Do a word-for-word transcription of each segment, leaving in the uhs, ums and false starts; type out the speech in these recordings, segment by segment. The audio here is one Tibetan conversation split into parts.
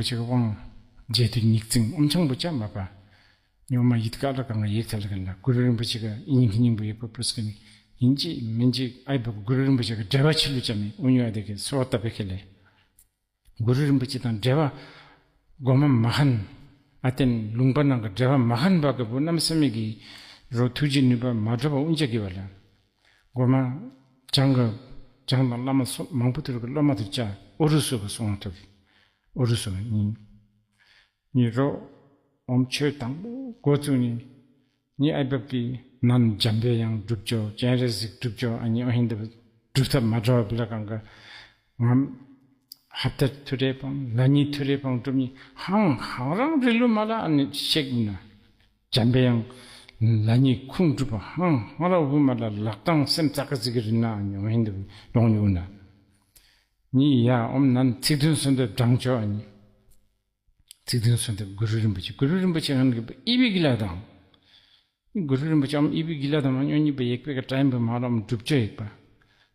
ཆེ་གི་དབང་རྗེ་དུ་ཉིག་ཙིང་ཨོམ་ཆང་བུ་ཅག་མ་པ། ཉོ་མ་ཡིད་ཀ་ལ་གང་ཡིག་ཐལ་གི་ལ་གུ་རུ་རིན་པོ་ཆེ་གི་ཨིན་ཁི་ཉིང་པོ་ཡིག་པ་པུས་ཀི་ནི་ཡིན་ཅི་མིན་ཅི་ཨའི་བ་གུ་རུ་རིན་པོ་ཆེ་གི་འབྲེལ་བ་ཆི་ལུ་ཅ་མི་ཨུ་ཉོ་ཨ་དེ་གི་སོ་བ་ཏ་པེ་ཁེ་ལེ། གུ་རུ་རིན་པོ་ཆེ་དང་འབྲེལ་བ་གོ་མ་མ་ཧན། ཨ་ཏེན་ལུང་པ་ནང་གི་འབྲེལ་བ་མ་ཧན་བ་གི་བུ་གནམ་ས་མེད་གི་རོ་ཐུགས་རྗེ་ནུས་པ་མ་འགྲོ་བ་ཨུན་ཅག་གི་བ་ལ། གོ་མ་བྱང་གི་བྱང་དང་བླ་མ་སོ་མང་པོ་ཐུར་གི་སློབ་མ་ཐུར་ཅ་ཨོ་རུ་སུ་གི་སོང་ཐུར་ཨོ་རུ་སུ་གི་ཉིན། ཉི་རོ། ཨོམ་ཆོས་དང་པོ་འགོ་བཙུགས་ནི། ཉི་ཨའི་བབ་ཀྱི་ནན་འཇམ་པའི་དབྱངས་སྒྲུབ་ཆོག་སྤྱན་རས་གཟིགས་སྒྲུབ་ཆོག་ཨ་ནི་ཨོ་ཧིན་དུ་སྒྲུབ་ཐབས་མ་འདྲ་བ་བི་ལ་གང་ག་ངམ། ཧབ་ཏ་ཐུ་རེ་པང་ལ་ཉི་ཐུ་རེ་པང་སྒྲུབ་ནི་ཧང་ཧང་རང་རི་ལུ་མ་ལ་ཨ་ནི་ཤེག་ན། འཇམ་པའི་དབྱངས་ལ་ཉི་ཁུང་སྒྲུབ་པ་ཧང་ཧང་ར་བུ་མ་ལ་ལག་སྟངས་སེམས་ཙག་ག་ཙིག་གི་རི་ན་ཨ་ནི་ཨོ་ཧིན་དུ་ལོང་ཡུ་ན། ཉི་ཡ་ཨོམ་ནན་ཚིག་བདུན་གསོལ་འདེབས་བགྲང་ཆོག་ཨ་ནི། ཚིག་བདུན་གསོལ་འདེབས་གུ་རུ་རིན་པོ་ཆེ་གུ་རུ་རིན་པོ་ཆེ་ཧན་གི་ཨི་བི་གི་ལ་དང་། གུ་རུ་རིན་པོ་ཆེ་ཨམ་ཨི་བི་གི་ལ་དང་མ་ཉོ་ཉི་པ་ཡེག་པེ་ག་ཏྲའིན་པ་མ་རོམ་སྒྲུབ་ཆོག་ཡེག་པ།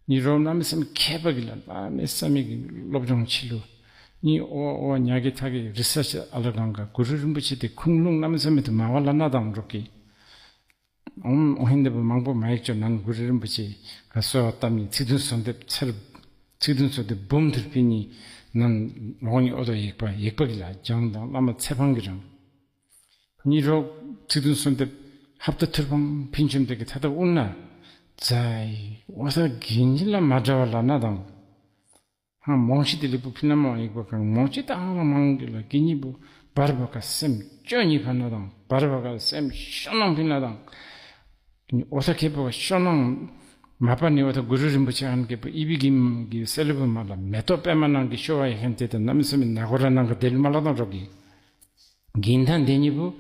ཉི་རོ་གནམ་མེད་ས་མེད་མཁས་པ་གི་ལ་གནམ་མེད་ས་མེད་གི་སློབ་སྦྱོང་ཆེ་ལུ། ཉི་ཨོ་ཨོ་ཉ་གི་ཐ་གི་རི་ས་ཆ་ཨ་ལ་གང་ག་གུ་རུ་རིན་པོ་ཆེ་དེ་ཁུངས་ལུང་གནམ་མེད་ས་མེད་དུ་མ་བ་ལ་ན་དང་འགྲོ་གི། ཨོམ་ཨོ་ཧིན་དེ་པ་མང་པོ་མ་ཡེག་ཆོག་ནན་གུ་རུ་རིན་པོ་ཆེ་ག་གསོལ་བ་བཏབ་ནི་ཚིག་བདུན་གསོལ་འདེབས་ཚར། ཚིག་བདུན་གསོལ་འདེབས་འབུམ་ཐུར་ཕི་ནི་ནན་ལོང་ཉི་ཨོ་དོ་ཡེག་པ་ཡེག་པ་གི་ལ་ལྗང་དང་བླ་མ་ཚེ་ཕང་གི་རང་། ཉི་རོག་ཚིག་བདུན་གསོལ་འདེབས་ཧབ་ཏ་ཐུར་ཕང་ཕིན་ཆུམ་དེ་གི་ཐ་ད་ཨུ་ན། ཛའི་ཨོ་ད་གིན་ཉི་ལ་མ་འདྲ་བ་ལ་ན་དང་། ཧང་མོང་ཤི་དེ་ལེགས་པོ་ཕི་ན་མ་ཡེག་པ་གང་མོང་ཤི་ད་ཧང་ལ་མང་གི་ལ་གི་ཉི་བུ་བར་བ་ཀ་སེམས་སྐྱོ་ཉི་ཕ་ན་དང་བར་བ་ཀ་སེམས་ཤོ་ནང་ཕི་ན་དང་། ཨོ་ས་ཁེ་པོ་ཤོ་ནང་མ་པ་ནི་ཨོ་ད་གུ་རུ་རིན་པོ་ཆེ་ཧན་ཁེ་པོ་ཨི་བི་གིམ་གི་སེ་ལུ་བུ་མ་ལ་མེ་ཏོག་པད་མ་ནང་གི་ཤོ་བ་ཡེ་ཧན་དེ་ད་ནམ་སེ་མི་ན་གོ་ར་ནང་གི་དེ་ལུ་མ་ལ་དང་རོག་གི། གིན་ཐང་དེ་ཉི་བུ།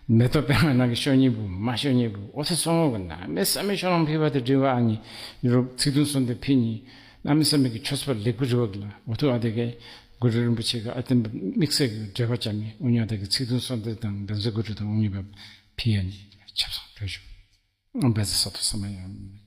མེ་ཏོག་པད་མ་ནང་གི་ཤོ་ཉི་བུ་མ་ཤོ་ཉི་བུ་ཨོ་ཐེ་སོང་ངོ་གི་ན་མེ་ས་མེ་ཤོ་ནང་ཕི་བ་དེ་དྲི་བ་ཨ་ནི་རུ་ཚིག་དུ་སོང་དེ་ཕི་ཉི་ན་མེ་ས་མེ་གི་ཆོས་པ་ལེགས་པོ་རི་བ་གི་ལ་ཨོ་ཐུ་ཨ་དེ་གེ་གུ་རུ་རིན་པོ་ཆེ་གི་ཨ་ཏན་པ་དམིགས་བསལ་གི་འབྲེལ་བ་ཅན་ནི་ཨུ་ཉོ་དེ་གི་ཚིག་དུ་སོང་དེ་དང་འདན་ཟ་གུ་རུ་དང་ཨུ་ཉི་བ་ཕི་ཡ་ནི་ཆབ་སང་བྲོས་ཞུ་ཨམ་བེ་ཟ་ས་ཐོ་ས་མ་ཡ།